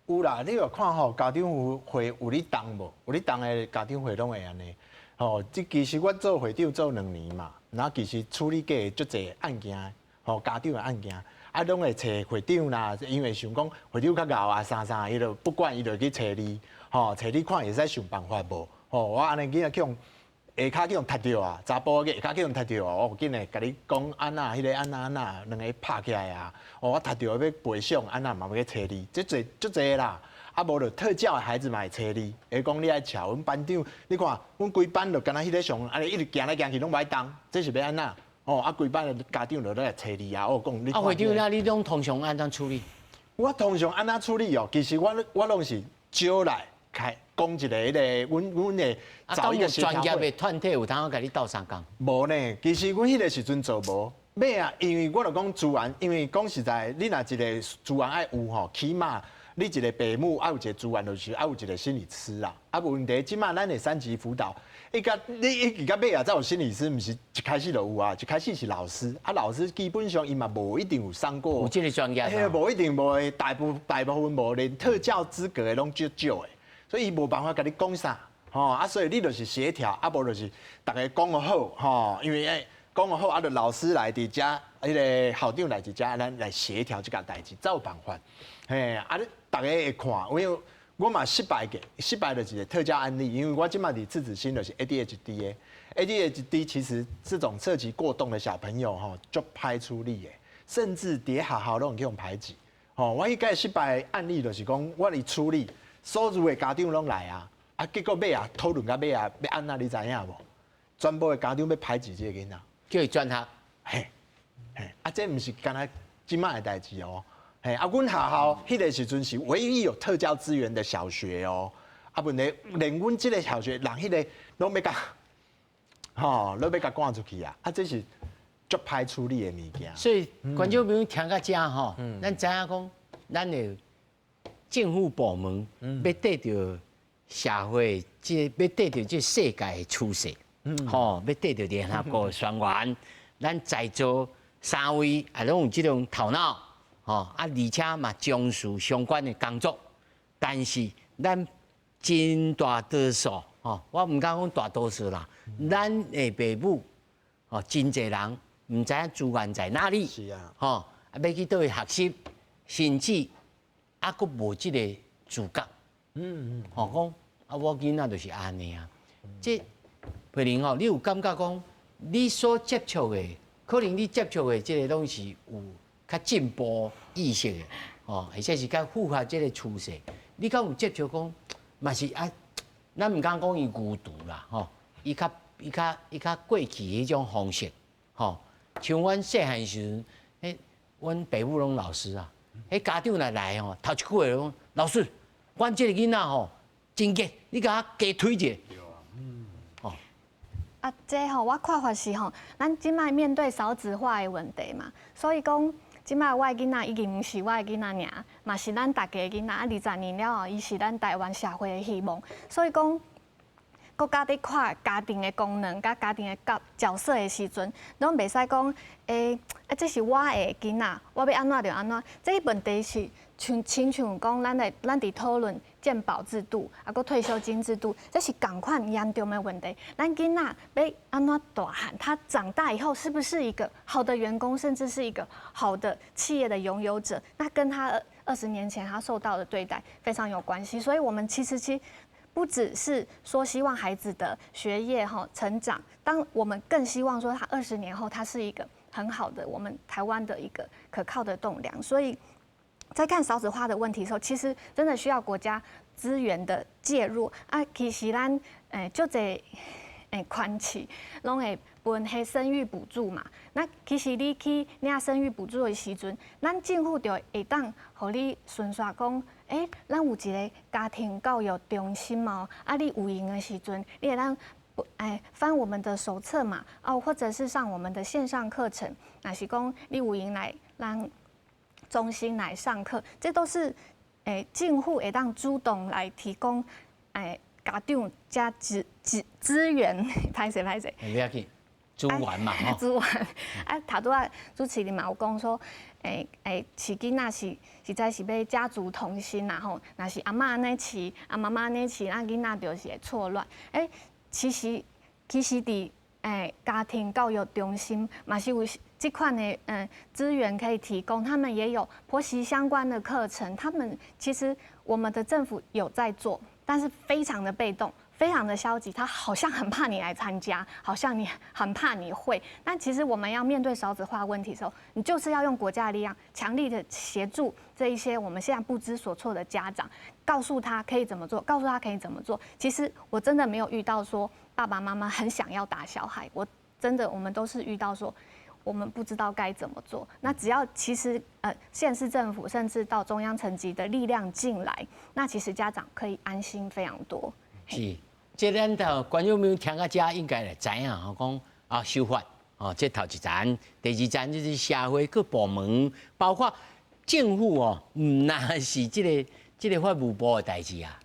S8: 有啦，你有看吼，家長會有咧動無？有咧動的家長會攏會按呢。吼，這其實我做會長做2年嘛，然後其實處理過足濟案件，吼，家長的案件，啊，攏會揣會長啦，因為想講會長較𠢕啊，啥啥，伊就不管，伊就去揣你，吼，揣你看會使想辦法無？吼，我按呢囡仔去予下跤去予踢著啊，查埔嘅下跤去予踢著啊，我緊來共你講按怎，彼個按怎按怎，兩个拍起來啊，哦，我踢著欲賠償，按怎嘛欲去揣你，這濟足濟啦。啊，無就特教的孩子嘛會揣你，會講你愛撨阮班長，你看阮規班就敢若彼个上，按呢一直行來行去攏無愛動，這是欲按怎？哦，啊，規班的家長就來揣你啊，哦，講你。
S1: 啊，會長，那你攏通常按怎處理？
S8: 我通常按怎處理哦？其實我我攏是招來開講一個彼个，阮阮會找一個協調會。
S1: 專業的團體有通共你鬥相共？
S8: 無呢，其實阮彼个時陣做無。尾啊，因為我就講資源，因為講實在，你若一個資源愛有吼，起碼你一個父母愛有一個資源，就是愛有一個心理師啦。啊，問題這馬咱的三級輔導，伊共你一直到尾啊，才有心理師，毋是一開始就有啊，一開始是老師，啊，老師基本上伊嘛無一定有上過，
S1: 有這个專業，
S8: 嘿，無一定無，大部分無，連特教資格的攏足少的，所以伊無辦法共你講啥，吼啊，所以你就是協調，啊，無就是逐家講好，吼，因為欸講好啊，就老師來佇遮，彼个校長來佇遮，咱來協調這個代誌，才有辦法。嘿，啊，你逐家會看，因為我嘛失敗過，失敗就是一個特教案例，因為我這馬佇赤子心就是 ADHD 的，ADHD 其實這種涉及過動的小朋友吼，足歹處理的，甚至佇學校攏會去予排擠。吼，我彼個失敗案例就是講，我佇處理，所有的家長攏來啊，啊，結果尾啊討論到尾啊，欲按怎你知影無？全部的家長欲排擠這个囡仔。
S1: 叫伊轉學，
S8: 嘿，嘿，啊，這毋是干焦這馬的代誌哦，嘿，啊，阮學校彼个時陣是唯一有特教資源的小學哦，啊，問題連阮這个小學人彼个攏欲共，吼，攏欲共趕出去啊，啊，這是足歹處理的物件。
S1: 所以觀眾朋友聽到這吼，咱知影講，咱的政府部門欲綴著社會，這欲綴著這世界的趨勢。吼，欲綴著聯合國宣言，咱在座三位也攏有這種頭腦，吼啊，而且嘛從事相關的工作，但是咱真大多數，吼，我毋敢講大多數啦，咱的爸母，吼，真濟人毋知影資源在哪裡，吼，啊，欲去佗位學習，甚至啊，閣無這個自覺，吼，講啊，我囡仔就是按呢啊，這。佩玲吼，你有感覺講，你所接觸的，可能你接觸的這个攏是有較進步意識的，吼，或者是較符合這个趨勢。你敢有接觸講，嘛是啊，咱毋敢講伊孤獨啦，吼，伊較過去彼種方式，吼，像阮細漢時陣，彼阮爸母攏老師啊，彼家長若來吼，頭一句話講，老師，阮這个囡仔吼真激，你共我加推一下。
S3: 啊，這吼我看法是吼，咱這馬面對少子化的問題嘛，所以講這馬我的囡仔已經毋是我的囡仔爾，嘛是咱大家的囡仔。啊，20年了後，伊是咱台灣社會的希望。所以講，國家佇看家庭的功能佮家庭的角色的時陣，攏袂使講，欸，啊，這是我的囡仔，我欲按怎就按怎。這個問題是像親像講，咱佇討論健保制度，啊，閣退休金制度，這是仝款嚴重的問題。咱囡仔欲按怎大漢，他長大以後是不是一個好的員工，甚至是一個好的企業的擁有者？那跟他20年前他受到的對待非常有關係。所以，我們其實不只是說希望孩子的學業哈成長，當我們更希望說他二十年後他是一個很好的我們台灣的一個可靠的棟梁。所以在看少子化的問題的時候，其實真的需要國家資源的介入啊。其實咱欸，足濟欸，縣市攏會分彼生育補助嘛。那其實你去領生育補助的時陣，咱政府就會當予你巡查講，欸，咱有一个家庭教育中心哦，啊，你有閒的時陣，你會當欸翻我們的手冊嘛，哦，或者是上我們的線上課程，若是講你有閒來咱中心來上課，這都是欸政府會當主動來提供欸家長加資源，歹勢歹勢。
S1: 不要緊。資源嘛，吼。
S3: 資源啊，頭拄仔主持人嘛有講說，飼囡仔是實在是欲家族同心啦吼，若是阿嬤按呢飼，啊媽媽按呢飼，啊囡仔就是會錯亂。其實佇家庭教育中心嘛是有這款的資源可以提供，他們也有婆媳相關的課程，他們其實我們的政府有在做，但是非常的被動。非常的消極，他好像很怕你來參加，好像你很怕你會。但其實我們要面對少子化問題的時候，你就是要用國家的力量，強力的協助這一些我們現在不知所措的家長，告訴他可以怎麼做，告訴他可以怎麼做。其實我真的沒有遇到說爸爸媽媽很想要打小孩，我真的我們都是遇到說，我們不知道該怎麼做。那只要其實縣市政府甚至到中央層級的力量進來，那其實家長可以安心非常多。
S1: 是。這咱頭觀眾朋友聽到這應該會知影吼，講啊修法哦，這頭一層，第二層就是社會各部門，包括政府哦，毋但是這個法務部的代誌啊，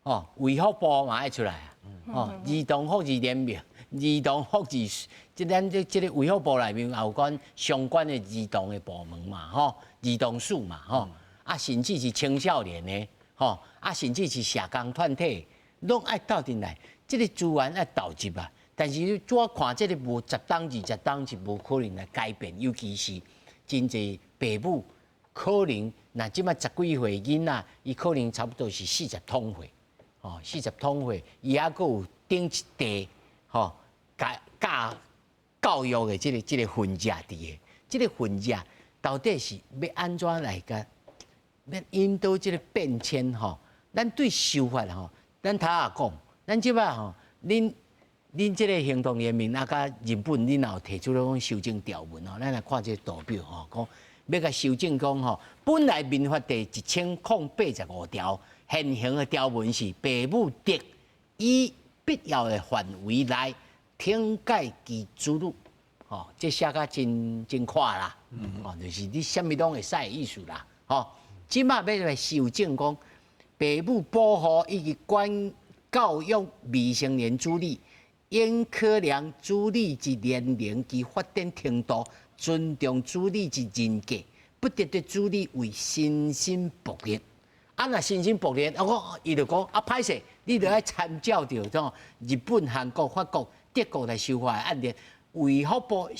S1: 哦，衛福部嘛愛出來啊，哦，兒童福祉聯盟、兒童福祉，這咱這個衛福部內面也有關相關的兒童的部門嘛，吼，兒童署嘛，吼，啊，甚至是青少年的，吼，啊，甚至是社工團體。攏愛鬥陣來，這個資源愛投入啊。但是我看這個無十冬二十冬是無可能來改變，尤其是真濟爸母可能，若這擺十幾歲囡仔，伊可能差不多是四十通歲，哦，四十通歲，伊猶閣有頂一塊，吼，教教育的這個分額佇个，這個分額到底是欲按怎來共欲引導這個變遷吼？咱對修法吼。咱頭仔講，咱這擺吼，恁這個行動聯盟啊，佮日本恁也有提出了講修正條文吼，咱來看這個圖表吼，講欲共修正講吼，本來民法第1085條現行的條文是父母得以必要的範圍內懲戒其子女，吼，這寫甲真真闊啦，哦，就是你啥物攏會使的意思啦，吼，這擺欲來修正講。父母保護以及管教育未成年子女，應考量子女之年齡及發展程度，尊重子女之人格，不得對子女為身心暴力。啊，若身心暴力，啊，我伊就講啊，歹勢，你著愛參照著種日本、韓國、法國、德國來修法的案例，衛福部兒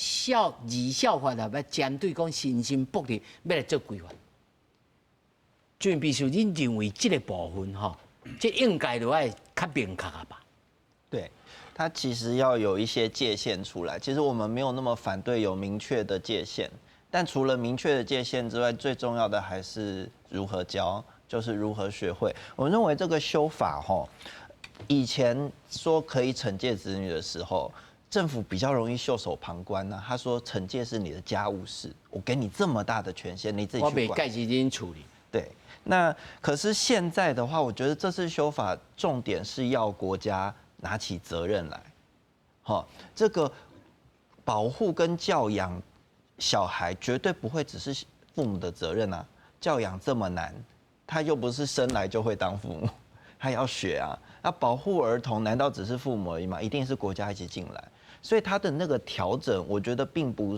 S1: 少法啊，欲針對講身心暴力，欲來做規範。主秘書，恁認為這個部分吼，這應該著愛較明確啊吧？
S2: 對，他其實要有一些界限出來。其實我們沒有那麼反對有明確的界限，但除了明確的界限之外，最重要的還是如何教，就是如何學會。我認為這個修法吼，以前說可以懲戒子女的時候，政府比較容易袖手旁觀呢。他說懲戒是你的家務事，我給你這麼大的權限，你自己去管。
S1: 我袂介入恁處理。
S2: 對。那可是現在的話，我覺得這次修法重點是要國家拿起責任來，好，這個保護跟教養小孩絕對不會只是父母的責任啊。教養這麼難，他又不是生來就會當父母，他要學啊。那保護兒童難道只是父母而已嗎？一定是國家一起進來。所以他的那個調整，我覺得並不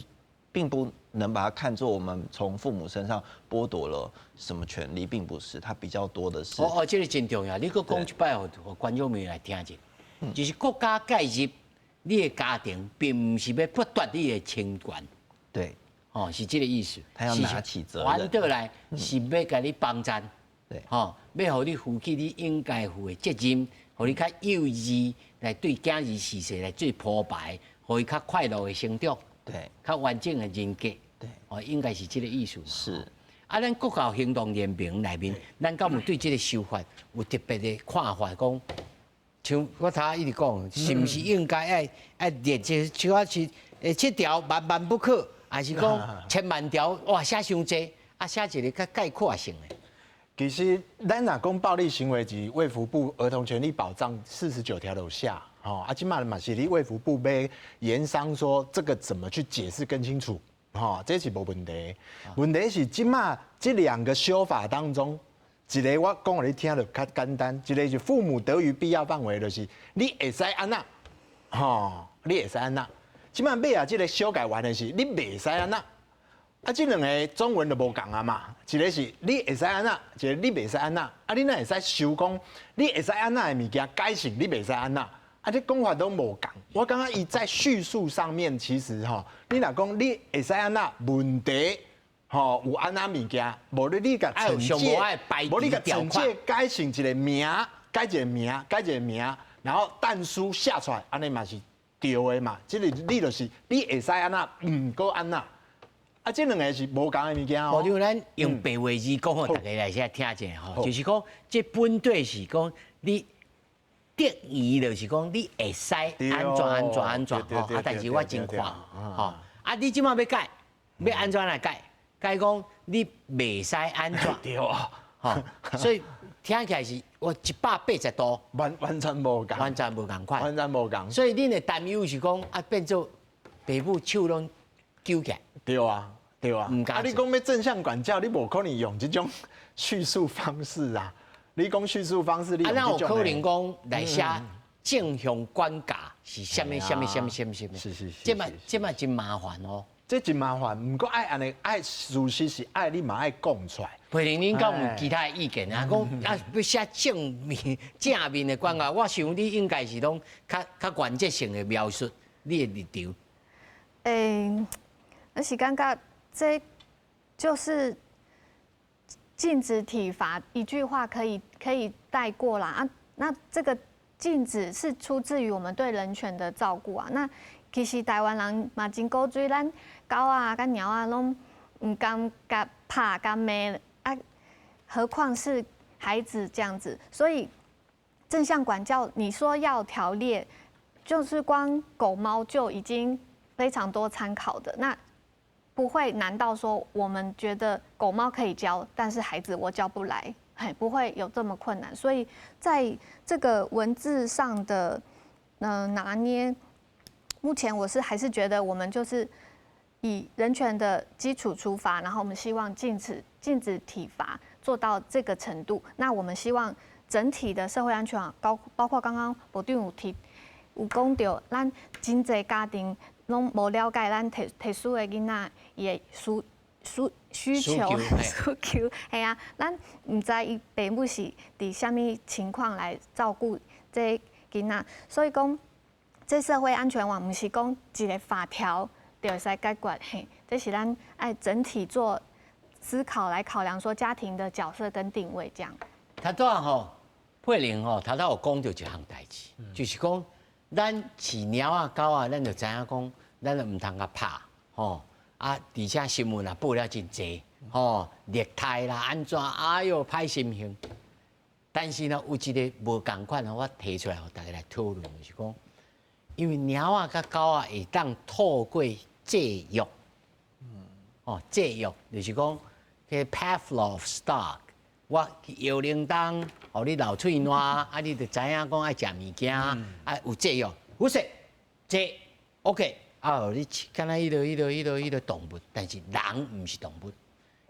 S2: 能把它看作我們從父母身上剝奪了什麼權利，並不是，它比較多的是。
S1: 哦哦，這個真重要，你閣講一擺，予觀眾們來聽者，就是國家介入你的家庭，並毋是欲剝奪你的親權。哦，是這個意思。
S2: 他要拿起責任。
S1: 反倒來是欲共你幫贊。吼，欲予你負起你應該負的責任，予你較幼稚來對囝兒序細來做鋪排，予伊較快樂的成長。較完整的人格。哦，應該是這個意思。
S2: 是。
S1: 啊，咱國教行動聯盟內面，咱敢有對這個修法有特別的看法？講，像我頭一直講，是毋是應該愛列這像啊是這條萬萬不可，還是講千萬條哇寫傷濟，啊寫一個較概括性的？
S8: 其實，咱若講暴力行為佇衛福部兒童權利保障49條有寫，吼啊，這馬嘛是佇衛福部欲研商說這個怎麼去解釋更清楚，吼，這是無問題。問題是這馬這兩個修法當中，一個我講予你聽就較簡單，一個是父母得於必要範圍，就是你會使按怎，吼，你會使按怎。這擺尾仔這个修改完的是你袂使按怎，啊，這兩个中文就無仝啊嘛，一个是你會使按怎，一个你袂使按怎，啊，你哪會使修講你會使按怎的物件改成你袂使按怎，啊，這講法攏無仝。我感覺伊在敘述上面其實吼，你若講你會使按怎問題，吼有按怎物件，無你你共懲戒，無你共懲戒改成一个名，改一个名，改一个名，然後但書寫出來，按呢嘛是對的嘛。這个你就是你會使按怎，毋過按怎。啊，這兩个是無仝的物件哦。
S1: 無就咱用白話字講，予大家來先聽者吼，就是講這本底是講你得意，就是講你會使按怎按怎按怎吼，啊，但是我真看吼，啊，你這擺欲改，欲按怎來改？改講你袂使按怎？
S8: 對啊，
S1: 吼，所以聽起來是我180度，
S8: 完全無仝，
S1: 完全無仝款，
S8: 完全無仝。
S1: 所以恁的擔憂是講啊，變做爸母手攏揪起來。
S8: 對啊。對啊，啊！你講欲正向管教，你無可能用這種敘述方式啊！你講敘述方式，你
S1: 啊，哪有可能講來寫正向管教是啥物啥物啥物啥物啥物？
S8: 是是是，
S1: 這嘛這嘛真麻煩哦。
S8: 這真麻煩，毋過愛按呢愛事實是愛你嘛愛講出來。
S1: 佩玲，恁敢有其他的意見啊？講啊，欲寫正面正面的管教，我想你應該是攏較較原則性的描述你的立場。
S3: 欸，我是感覺。這就是禁止體罰，一句話可以帶過啦啊。那這個禁止是出自於我們對人權的照顧啊。那其實台灣人嘛真古錐，咱狗仔佮貓仔攏毋甘共拍共罵啊，何況是孩子這樣子。所以正向管教，你說要條列，就是光狗貓就已經非常多參考的那。不會難到說我們覺得狗貓可以教，但是孩子我教不來，嘿，不會有這麼困難。所以在這個文字上的拿捏，目前我是還是覺得我們就是以人權的基礎出發，然後我們希望禁止體罰做到這個程度。那我們希望整體的社會安全網，包括剛剛部長有提有講到，咱真濟家庭攏無了解咱特殊的囡仔伊的需求需求，係啊，咱毋知伊爸母是佇啥物情況來照顧這囡仔，所以講這社會安全網毋是講一个法條就會使解決，嘿，這是咱愛整體做思考來考量，說家庭的角色跟定位這樣。
S1: 頭拄仔吼，佩玲吼，頭拄有講著一項代誌，就是講咱飼貓仔狗仔，咱就知影講，咱就毋通共拍，吼啊！而且新聞也報了真濟，吼虐待啦，按怎，哎喲，歹心胸。但是呢，有一个無仝款，我提出來，予大家來討論，就是講，因為貓仔佮狗仔會當透過制約，哦，制約就是講，彼 Pavlov's dog，我搖鈴鐺，予你流喙瀾，啊，你就知影講愛食物件，啊，有制約，好勢，這 OK。啊，予你敢若彼个動物，但是人毋是動物，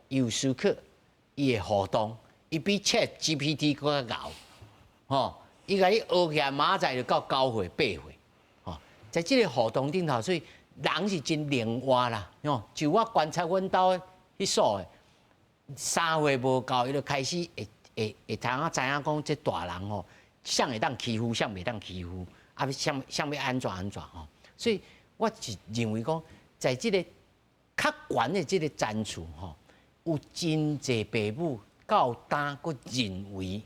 S1: 伊有思考，伊會互動，伊比 ChatGPT 閣較𠢕，吼！伊共你學起來，明仔載就到9歲8歲，吼！在這个互動頂頭，所以人是真靈活啦，吼！就我觀察阮兜彼所的，3歲無夠，伊就開始會通啊知影講，這大人吼，啥會當欺負，啥袂當欺負，啊，啥欲按怎按怎吼，所以。我是認為講，在這个較懸的這个層次吼，有真濟爸母到今閣認為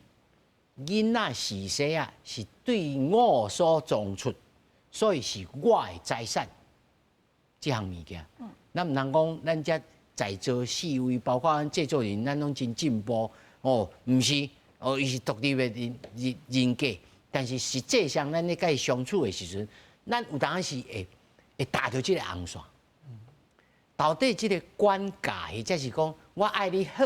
S1: 囡仔自細仔是對我所造出，所以是我的財產這項物件。咱毋通講，咱遮在座四位，包括咱製作人，咱攏真進步哦，毋是哦，伊是獨立的人格，但是實際上，咱咧佮伊相處的時陣，咱有當時會踏著這个紅線。到底這个管教，或者是講我愛你好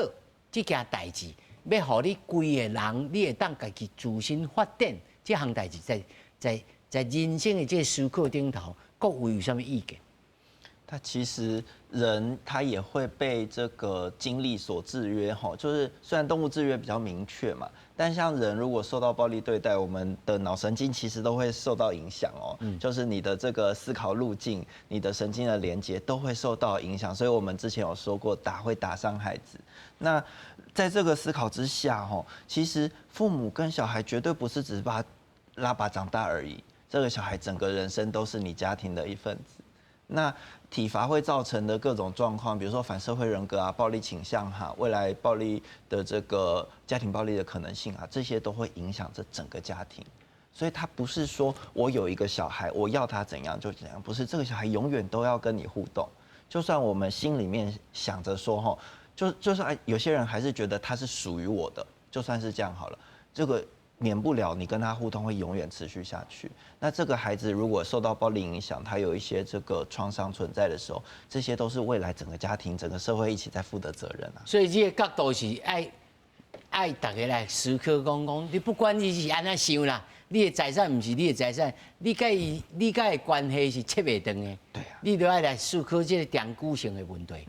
S1: 這件代誌，欲予你規个人，你會當家己自身發展這項代誌，在人生的這个思考頂頭，各位有啥物意見？
S2: 他其實人他也會被這個精力所制約，哈，就是雖然動物制約比較明確嘛，但像人如果受到暴力對待，我們的腦神經其實都會受到影響哦，就是你的這個思考路徑、你的神經的連接都會受到影響。所以我們之前有說過，打會打傷孩子。那在這個思考之下，吼，其實父母跟小孩絕對不是只是把他拉拔長大而已，這個小孩整個人生都是你家庭的一份子。那體罰會造成的各種狀況，比如說反社會人格啊、暴力傾向哈、未來暴力的這個家庭暴力的可能性啊，這些都會影響這整個家庭。所以他不是說我有一個小孩，我要他怎樣就怎樣，不是，這個小孩永遠都要跟你互動。就算我們心裡面想着說哈，就算有些人還是覺得他是屬於我的，就算是這樣好了，這個免不了你跟他互動會永遠持續下去。那這個孩子如果受到暴力影響，他有一些這個創傷存在的時候，這些都是未來整個家庭、整個社會一起在負的責任啊。
S1: 所以這個角度是愛愛大家來思考，講講你不管你是按怎想啦，你的財產毋是你的財產，你佮伊關係是切袂斷的。
S2: 對啊。
S1: 你都愛來思考這個長久性的問題。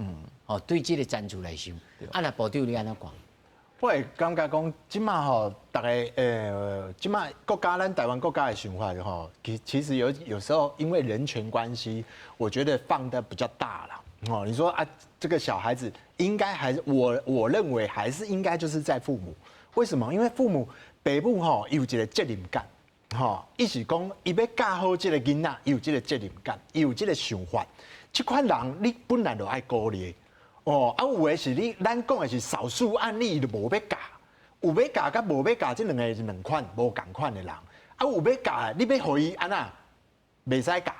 S1: 哦，對這個層次來想。啊，若部長你按怎看？
S8: 我會感覺講，這馬吼，逐家這馬國家咱台灣國家的想法吼，其實有時候因為人權關係，我覺得放得比較大了。哦，你說啊，這個小孩子應該還是我認為還是應該就是在父母。為什麼？因為父母爸母吼有一個責任感，吼，伊是講伊欲教好這個囡仔，伊有這個責任感，伊有這個想法。這款人你本來就愛鼓勵。哦，啊，有的是你，咱講的是少數案例，伊就無欲教，有欲教佮無欲教，這兩个是兩款無仝款的人。啊，有欲教，你欲予伊按怎？袂使教，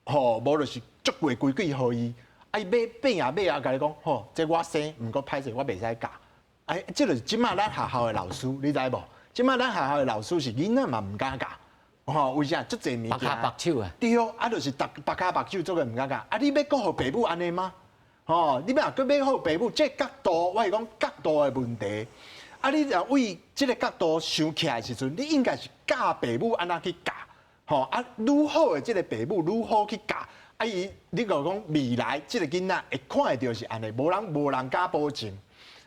S8: 吼，無就是足過規矩予伊。啊，伊欲變啊欲啊，共你講，吼，這我生，毋過歹勢，我袂使教。哎，這就是這馬咱學校的老師，你知無？這馬咱學校的老師是囡仔嘛毋敢教，吼，為啥？足濟物件。
S1: 縛跤縛手啊。
S8: 對，啊，就是縛縛跤縛手，做個毋敢教。啊，你欲閣予爸母按呢嗎？吼，你欲閣欲予爸母，這個角度，我是講角度的問題。啊，你若為這個角度想起來的時陣，你應該是教爸母按怎去教，吼啊，愈好的這個爸母愈好去教。啊，伊你講講未來這個囡仔會看會著是按呢，無人敢保證。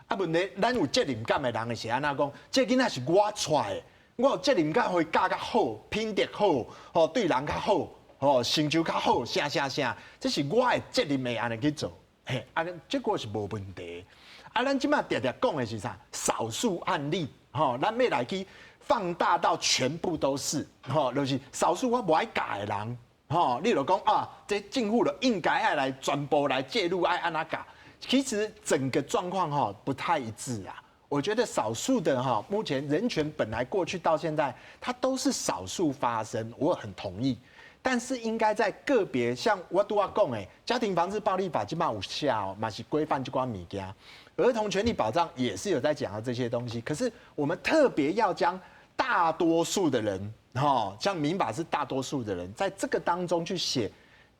S8: 啊，問題咱有責任感的人是按怎講？這個囡仔是我帶的，我有責任感，予伊教較好，品德好，吼對人較好，吼成就較好，啥啥啥，這是我的責任會按呢去做。嘿，啊，結果是無問題。啊，咱這馬定定講的是啥？少數案例，吼，咱欲來去放大到全部都是，吼，就是少數我無愛教的人，吼，你就講啊，這政府就應該愛來全部來介入，愛按怎教？其實整個狀況哈不太一致啊。我覺得少數的哈，目前人權本來過去到現在，它都是少數發生，我很同意。但是應該在個別，像我拄仔講的，家庭防治暴力法這馬有寫哦，嘛是規範這寡物件，兒童權利保障也是有在講到這些東西。可是我們特別要將大多數的人，哈，像民法是大多數的人，在這個當中去寫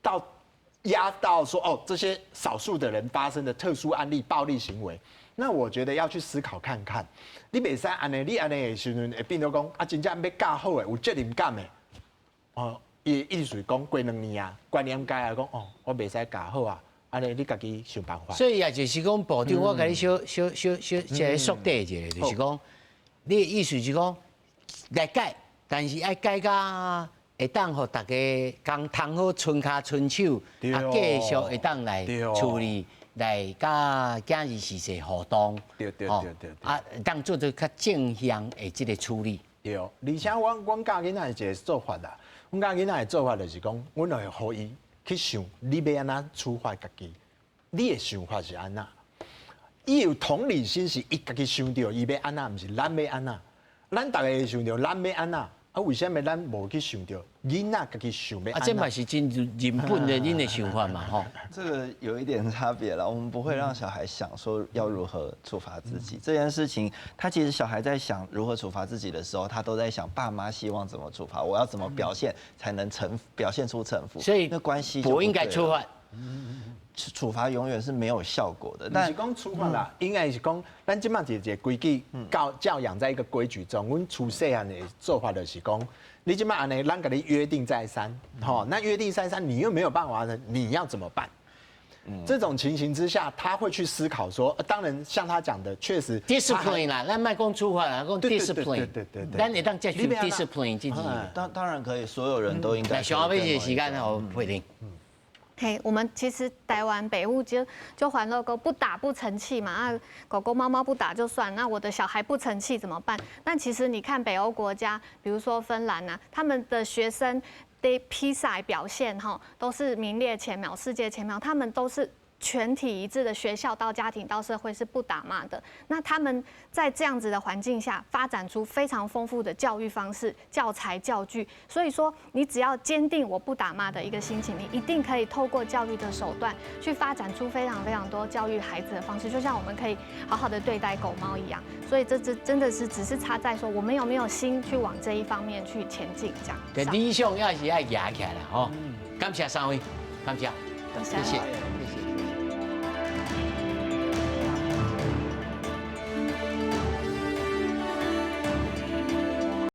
S8: 到壓到說哦，這些少數的人發生的特殊案例暴力行為，那我覺得要去思考看看。你袂使按呢，你按呢的時陣會變做講啊，真正欲教好的，有責任感的，哦。伊意思講過兩年啊，觀念改啊，講哦，我袂使教好啊，按呢你家己想辦法。
S1: 所以也就是講，部長，我共你小小小小一个縮短一下，就是講，你的意思是講來改，但是愛改甲會當予大家共通好伸跤伸手，啊，繼續會當來處理，來佮囝兒是說互動，
S8: 對對對對，
S1: 啊，當做做較正向的這個處理。
S8: 對，而且阮教囡仔一個做法啦。阮教囡仔的做法就是講，阮會予伊去想，你欲按怎處罰家己，你的想法是按怎？伊有同理心，是伊家己想著，伊欲按怎，毋是咱欲按怎。咱逐家會想著，咱欲按怎？啊，為啥物咱無去想著囡仔家己想欲按怎？
S1: 啊，這嘛是真人本的恁的想法嘛，吼。
S2: 這個有一點差別了，我們不會讓小孩想說要如何處罰自己這件事情。他其實小孩在想如何處罰自己的時候，他都在想爸媽希望怎麼處罰，我要怎麼表現才能臣表現出臣服。
S1: 所以
S2: 那關係
S1: 不應該處罰。
S2: 處罰永遠是沒有效果的。
S8: 但是講處罰啦，應該是講咱這馬一個規矩教養在一個規矩中。阮從細漢的做法就是講，你這馬按呢，咱共你約定再三，吼，那約定再三，你又沒有辦法，你要怎麼辦？這種情形之下，他會去思考說，當然像他講的，確實
S1: discipline 啦，咱莫講處罰啦，講 discipline，咱會當接受 discipline 這字。
S2: 當然可以，所有人都應該。
S1: 來，上後尾一個時間予佩玲。
S3: 嘿，我們其實台灣爸母就煩惱講不打不成器嘛，啊，狗狗貓貓不打就算，那我的小孩不成器怎麼辦？但其實你看北歐國家，比如說芬蘭啊，他們的學生的披薩表現哈，都是名列前茅，世界前茅，他們都是全體一致的，學校到家庭到社會是不打罵的。那他們在這樣子的環境下，發展出非常豐富的教育方式、教材、教具。所以說，你只要堅定我不打罵的一個心情，你一定可以透過教育的手段去發展出非常非常多教育孩子的方式。就像我們可以好好的對待狗貓一樣。所以這真的是只是差在說，我們有沒有心去往這一方面去前進，這樣。
S1: 理想也是愛舉起來啦，吼！感謝三位，感謝，謝謝。